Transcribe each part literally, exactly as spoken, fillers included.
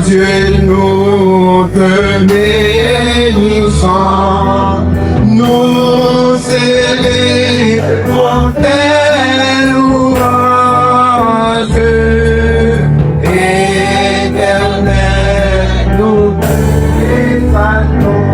Grandye, nou te benisan, nou selebre louanj Etènèl, nou egzalte non.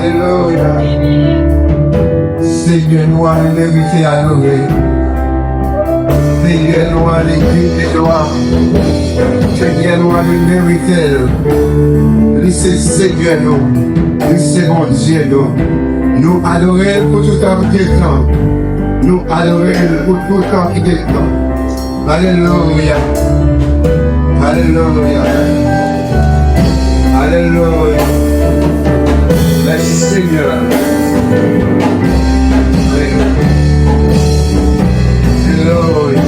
Alelouya. Senyè nou an, li merite adore. Senyè nou an, li digne glwa. Senyè nou an, li merite l. Li se Senyè nou. Li se Bondye nou. Nou adore l pou tout tan ki tan. Nou adore l pou tout tan ki tan. Alelouya. Alelouya. Alelouya. Mèsi, Senyè. Alelouya.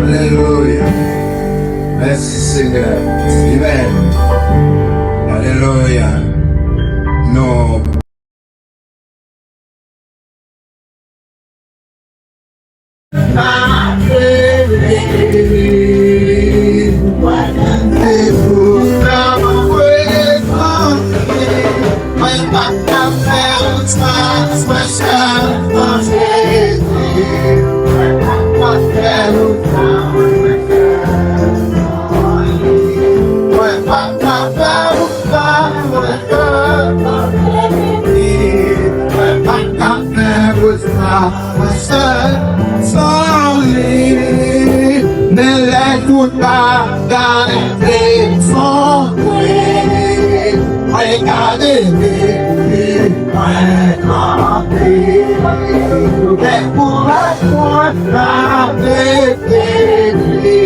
Alelouya. Mèsi, Senyè. Amèn. Alelouya. Nou San li, men lè tout bagay te sonbre, mwen gade depi mwen kanpe. Dekouraj mwen pa te peri.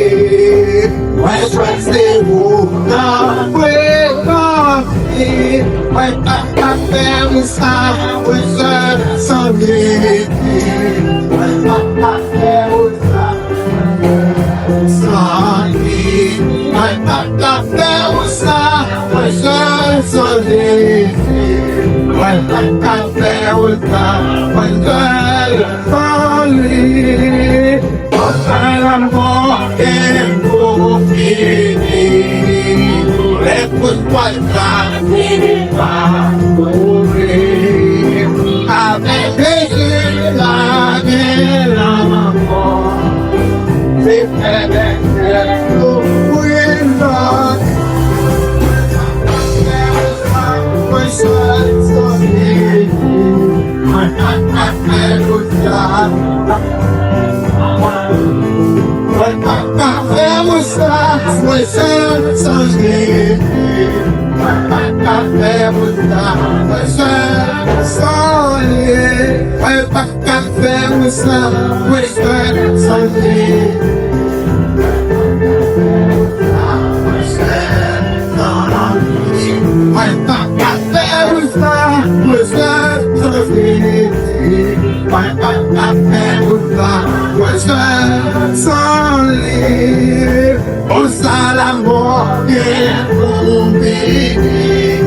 Mwen jwenn se ou nan frekan. Mwen pa ka fè ou sa, mwen sèl san li. Mwen pa ka fè ou sa, mwen sèl san li. Mwen pa ka fè ou sa, mwen sèl san li. Mwen pa ka fè ou sa, mwen sèl san li. Anfen lanmò gen pou fini. Lè kout pòt la fini pa ouvri. Avèk Jezi la gen lanmò. Se fè lè nou wi lòt. Mwen sèl sòti. Mwen pa ka fè tout sa. Mwen pa ka fè tout sa. Mwen sèl san li. Mwen pa ka fè tout sa. Mwen sèl san li. Mwen pa ka fè tout sa. Mwen sèl san li. Mwen sèl san li. Mwen pa ka fè tout sa, mwen sèl san li. Mwen pa ka fè tout sa, mwen sèl san li. Konsa lanmò gen pou m vini.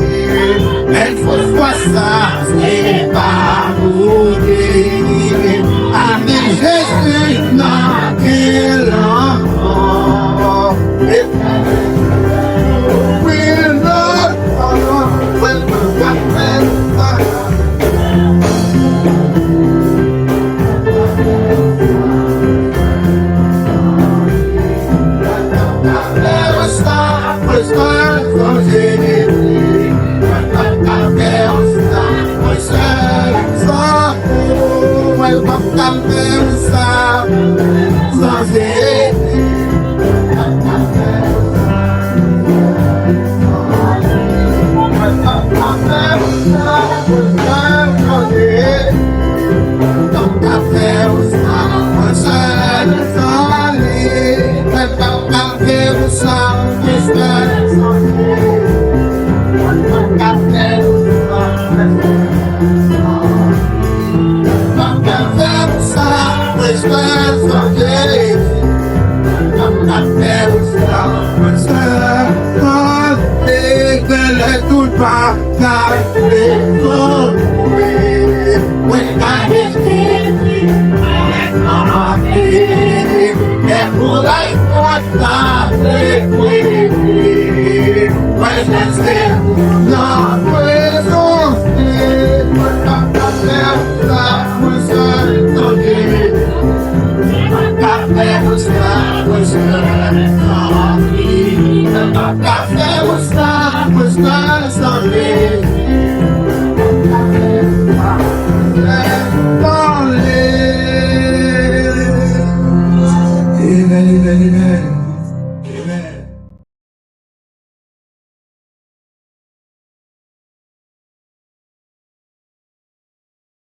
Men fòs fwa sa, se pa pou di. Avèk Jezi, nan gen lanmò. Mwen p ap ka fè ou sa, Bondye. Mwen p ap ka fè ou sa, Bondye. Mwen p ap ka fè ou sa, mwen sèl san li. Mwen p ap ka fè ou sa, mwen sèl san li. Mwen p ap ka fè ou sa, mwen sèl san li. Mwen p ap ka fè ou sa, mwen sèl san li. Mwen p ap ka fè ou sa, mwen sèl san li. Lè tout bagay te sonbre, mwen gade Jezi, mwen kanpe. Lè kouraj mwen pa te peri. Mwen chèche ou nan prezans li. Mwen p ap ka fè ou sa, mwen sèl san li. Mwen p ap ka fè ou sa, mwen sèl san li. Mwen p ap ka fè ou sa, mwen sèl san Ann rele